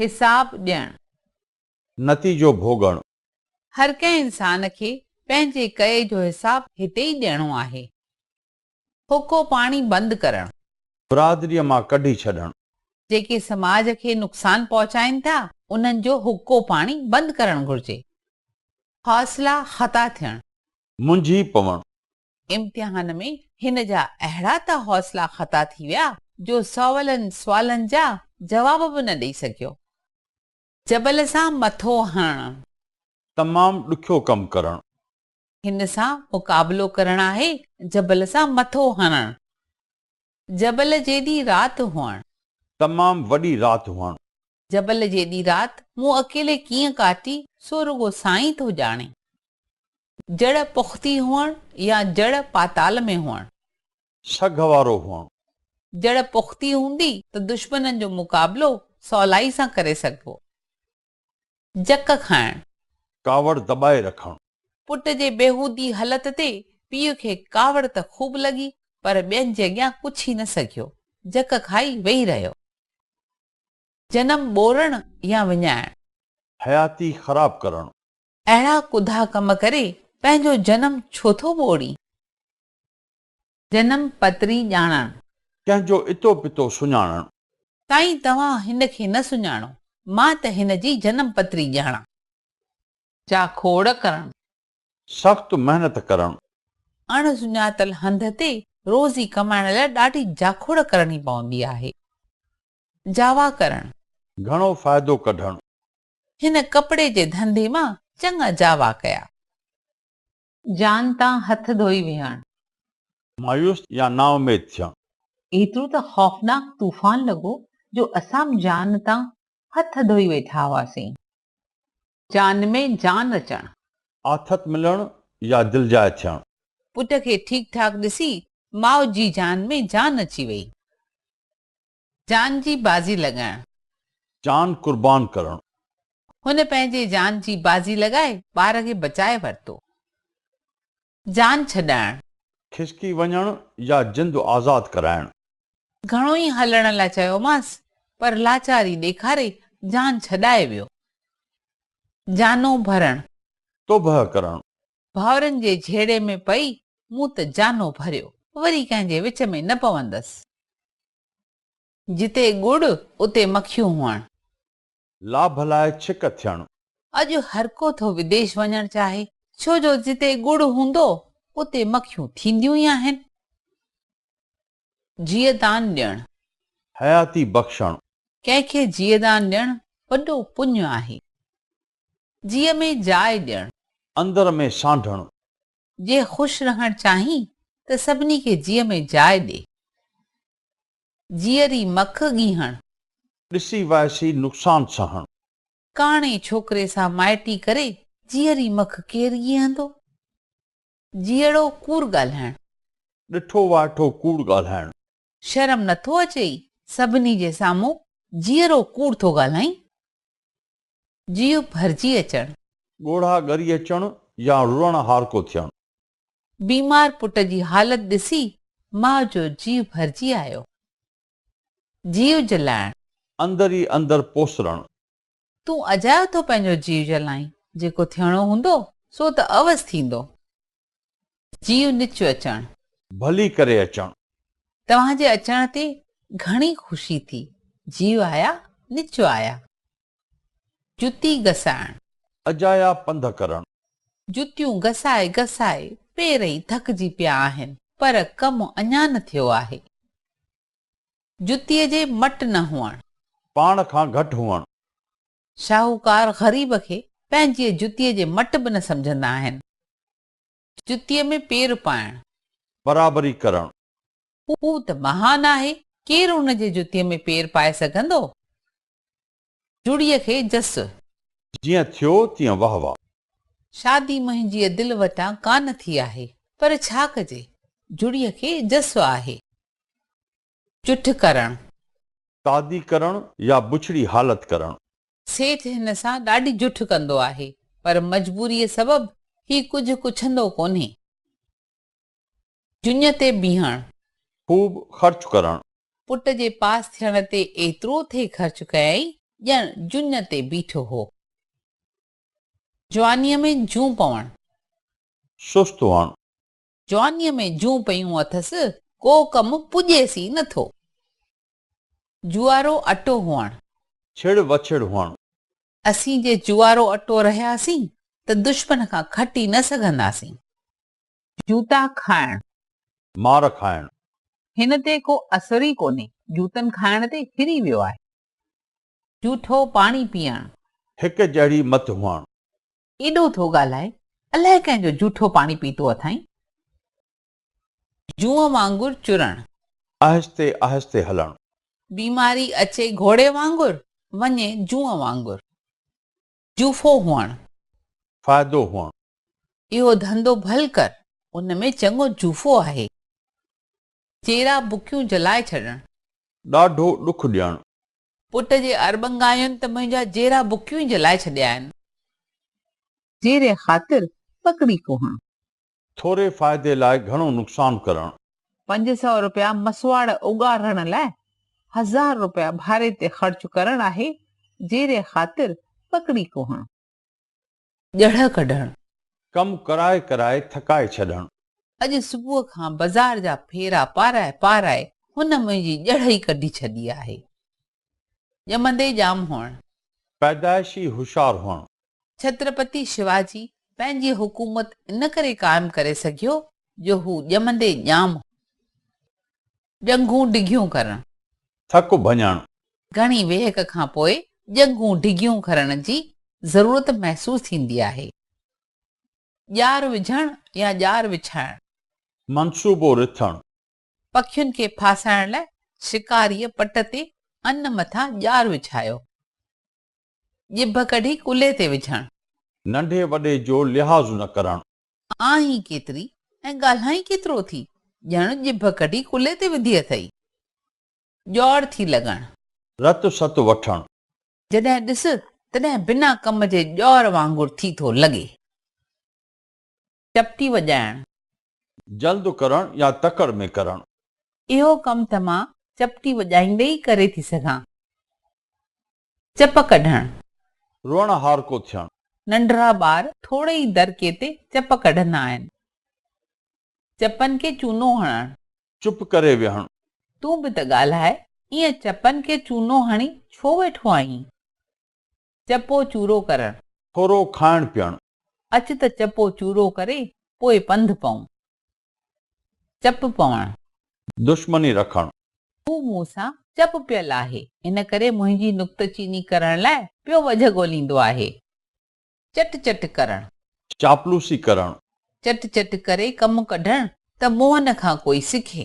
حساب ڏيڻ. نتيجو ڀوڳڻ. هر ڪنهن انسان کي پنهنجي ڪئي جو حساب هتي ئي ڏيڻو آهي. حقو پاڻي بند ڪرڻ. برادريء مان ڪڍي ڇڏڻ. جيڪي سماج کي نقصان پهچائين ٿا، انهن جو حقو پاڻي بند ڪرڻ گهرجي. حوصلا خطا ٿيڻ. منجهي پوڻ. امتحان ۾ هن جا اهڙا ته حوصلا خطا ٿي ويا جو سولن سوالن جا جواب به نه ڏئي سگهيو. جبل سان مٿو هڻڻ. تمام ڏکيو ڪم ڪرڻ. هن سان مقابلو ڪرڻ آهي جبل سان مٿو هڻڻ. جبل جيڏي رات هئڻ. تمام وڏي رات هئڻ. جبل جيڏي رات مون اڪيلي ڪيئن ڪاٽي سو رڳو سائين ٿو ڄاڻي. جڙ پختي هئڻ يا جڙ پاتال ۾ هئڻ. سگهه وارو هئڻ. جڙ پختي هوندي ته دشمنن جو مقابلو سولائي سان ڪري سگهبو. جڪ کائڻ. ڪاوڙ دٻائي رکڻ. پٽ جي بيهودي هلت تي پيء کي ڪاوڙ ته خوب لڳي پر ٻين جي اڳيان ڪڇي نه سگهيو. جڪ کائي ويهي رهيو. جنم ٻوڙڻ يا وڃائڻ. حياتي خراب ڪرڻ. اهڙا ڪڌا ڪم ڪري پنهنجو جنم ڇو ٿو ٻوڙين؟ جنم پتري ڄاڻڻ. ڪنهن جو اتو پتو سڃاڻڻ. سائين توهان هن کي نه سڃاڻو، مان ته هن جي جنم پتري ڄاڻان. جاکوڙ ڪرڻ. سخت محنت ڪرڻ. اڻ سڃاتل هنڌ تي روزي ڪمائڻ لاء ڏاڍي جاکوڙ ڪرڻي پوندي آهي. جاوا ڪرڻ. گهڻو فائدو ڪڍڻ. هن ڪپڙي جي ڌنڌي مان چڱا جاوا ڪيا. جان تان هٿ ڌوئي ويهڻ. مايوس يا نااميد ٿيڻ. ايترو ته خوفناڪ طوفان لڳو جو اسان به جان تان هٿ ڌوئي ويٺا هئاسين. جان ۾ جان اچڻ. آٿت ملڻ يا دلجاء ٿيڻ. پٽ کي ٺيڪ ٺاڪ ڏسي ماء جي جان ۾ جان اچي وئي. جان جي بازي لڳائڻ. جان قربان ڪرڻ. هن پنهنجي جان جي بازي لڳائي ٻار کي بچائي ورتو. جان ڇڏائڻ. کسڪي وڃڻ يا جند آزاد ڪرائڻ. گهڻو ئي هلڻ لاء چيومانس، پر لاچاري ڏيکاري جان ڇڏائي ويو. جانو ڀرڻ. توبهه ڪرڻ. ڀائرن جي جهيڙي ۾ پئي مون ته جانو ڀريو، وري ڪنهن جي وچ ۾ نه پوندس. جتي ڳڙ اتي مکيون هئڻ. لاڀ لاء ڇڪ ٿيڻ. اڄ هرڪو ٿو وديش وڃڻ چاهي، ڇو جو جتي ڳڙ هوندو اتي مکيون ٿينديون ئي آهن. جيء دان ڏيڻ. حياتي بخشڻ. ڪنهن کي جيء دان ڏيڻ وڏو پڃ آهي. جيء ۾ جاء ڏيڻ. اندر ۾ سانڍڻ. جي خوش رهڻ چاهين ته سڀني کي جيء ۾ جاء ڏي. جيئري مک ڳيهڻ. ڏسي وائسي نقصان سهڻ. ڪاڻي ڇوڪري سان مائٽي ڪري جيئري مک ڪير ڳيهندو؟ جيئڙو ڪوڙ ڳالهائڻ. ڏٺو وائٺو ڪوڙ ڳالهائڻ. شرم نٿو اچئي سڀني جي سامهون جيئرو ڪوڙ ٿو ڳالهائين؟ جيء ڀرجي اچڻ. ڳوڙها ڳري اچڻ يا روئڻ هارڪو ٿيڻ. بيمار پٽ جي حالت ڏسي ماء جو جيء ڀرجي آيو. جيء جلائڻ. اندر ئي اندر پوسرڻ. تون اجايو ٿو پنهنجو جيء جلائين، جيڪو ٿيڻو هوندو سو ته عوض ٿيندو. جيء نچ اچڻ. ڀلي ڪري اچڻ. توهان جي اچڻ تي گهڻي خوشي ٿي. جيء آيا نچ آيا. جتي گسائڻ. اجايا پنڌ ڪرڻ. جتيون گسائي گسائي پير ئي ٿڪجي پيا آهن، پر ڪم اڃا نه ٿيو آهي. جتيء جي مٽ نه هئڻ. پاڻ کان گهٽ هئڻ. شاهوڪار غريب کي پنهنجيء جتيء جي مٽ به نه سمجهندا آهن. جتيء ۾ پير پائڻ. برابري ڪرڻ. هو ته مهان آهي، ڪير ان جي جتيء ۾ پير پائي سگهندو؟ جڙيء کي جس. جيئن ٿيو تيئن واه واه. شادي منهنجيء دل وٽان ڪانه ٿي آهي، پر ڇا ڪجي، جڙيء کي جس آهي. جٺ ڪرڻ. تعدي ڪرڻ يا بڇڙي حالت ڪرڻ. سيٺ هن سان ڏاڍي جٺ ڪندو آهي، پر مجبوريء سبب هي ڪجهه ڪڇندو ڪونهي. جڃ تي بيهڻ. خوب خرچ ڪرڻ. پٽ جي پاس ٿيڻ تي ايترو ٿي خرچ ڪيائين ڄڻ جڃ تي بيٺو هو. جوانيء ۾ جون پوڻ. سست هئڻ. جوانيء ۾ جون پيون اٿس، ڪو ڪم پڄيس ئي نه ٿو. جوئارو اٽو هئڻ. ڇڙ وڇڙ هئڻ. اسين جي جوئارو اٽو رهياسين ته دشمن کان کٽي نه سگهنداسين. جوتا کائڻ. مار کائڻ. هن تي ڪو اثر ئي ڪونهي، جوتن کائڻ تي هري ويو آهي. جوٺو پاڻي پيئڻ. هڪ جهڙي مت هئڻ. ايڏو ٿو ڳالهائي، الائي ڪنهن جو جوٺو پاڻي پيتو اٿائين. جونء وانگر چرڻ. آهستي آهستي هلڻ. بيماري اچي گهوڙي وانگر، وڃي جونء وانگر. جوفو هئڻ. فائدو هئڻ. اهو ڌنڌو ڀل ڪر، ان ۾ چڱو جوفو آهي. چيرا بڪيون جلائي ڇڏڻ. ڏاڍو ڏک ڏيڻ. پٽ جي ارٻنگاين ته منهنجا جيرا بڪيون ئي جلائي ڇڏيا آهن. جيري خاطر پڪڙي ڪوهڻ. ٿوري فائدي لاء گهڻو نقصان ڪرڻ. 500 رپيا مسواڙ اوڳاڙڻ لاء هزار رپيا ڀاڙي تي خرچ ڪرڻ آهي جيري خاطر پڪڙي ڪوهڻ. ڄڙهه ڪڍڻ. ڪم ڪرائي ڪرائي ٿڪائي ڇڏڻ. اڄ صبح کان بزار جا ڦيرا پارائي پارائي هن منهنجي ڄڙهه ئي ڪڍي ڇڏي آهي. ڄمندي ڄام هئڻ. پيدائشي هوشيار هئڻ. ڇترپتي شيواجي پنهنجي حڪومت ان ڪري قائم ڪري سگهيو جو هو ڄمندي ڄام هو. ڄنگهون ڊگهيون ڪرڻ. ٿڪ ڀڃڻ. گهڻي ويهڪ کان پوء ڄنگهون ڊگهيون ڪرڻ جي ضرورت محسوس ٿيندي آهي. ڄار وجهڻ يا ڄار وڇائڻ. منصوبو رٿڻ. پکين کي ڦاسائڻ لاء شڪاريء پٽ تي ان مٿان ڄار وڇايو. ڄڀ ڪڍي ڪلهي تي وجهڻ. ننڍي وڏي جو لحاظ نه ڪرڻ. آهين ڪيتري ۽ ڳالهائين ڪيترو ٿي، ڄڻ ڄڀ ڪڍي ڪلهي تي وڌي اٿئي. ڄوڙ ٿي لڳڻ. رت ست وٺڻ. جڏهن ڏس تڏهن بنا ڪم جي ڄور وانگر ٿي ٿو لڳي. چپٽي وڄائڻ. جلد ڪرڻ يا تڪڙ ۾ ڪرڻ. اهو ڪم ته مان چپٽي وڄائيندي ئي ڪري ٿي سگهان. چپ ڪڍڻ. روئڻ هارڪو ٿيڻ. ننڍڙا ٻار ٿوري ئي درڪي تي چپ ڪڍندا آهن. چپن کي چونو هڻڻ. چپ ڪري ويهڻ. تون به ته ڳالهاء، ائين چپن کي چونو هڻي ڇو ويٺو آهين؟ چپو چورو ڪرڻ. ٿورو کائڻ پيئڻ. اچ ته چپو چورو ڪري پوء پنڌ پئون. چپ پوڻ. دشمني رکڻ. هو مون سان چپ پيل آهي، ان ڪري منهنجي نڪته چيني ڪرڻ لاء پيو وجهه ڳوليندو آهي. چٽ چٽ ڪرڻ. چاپلوسي ڪرڻ. چٽ چٽ ڪري ڪم ڪڍڻ ته موهن کان ڪوئي سکي.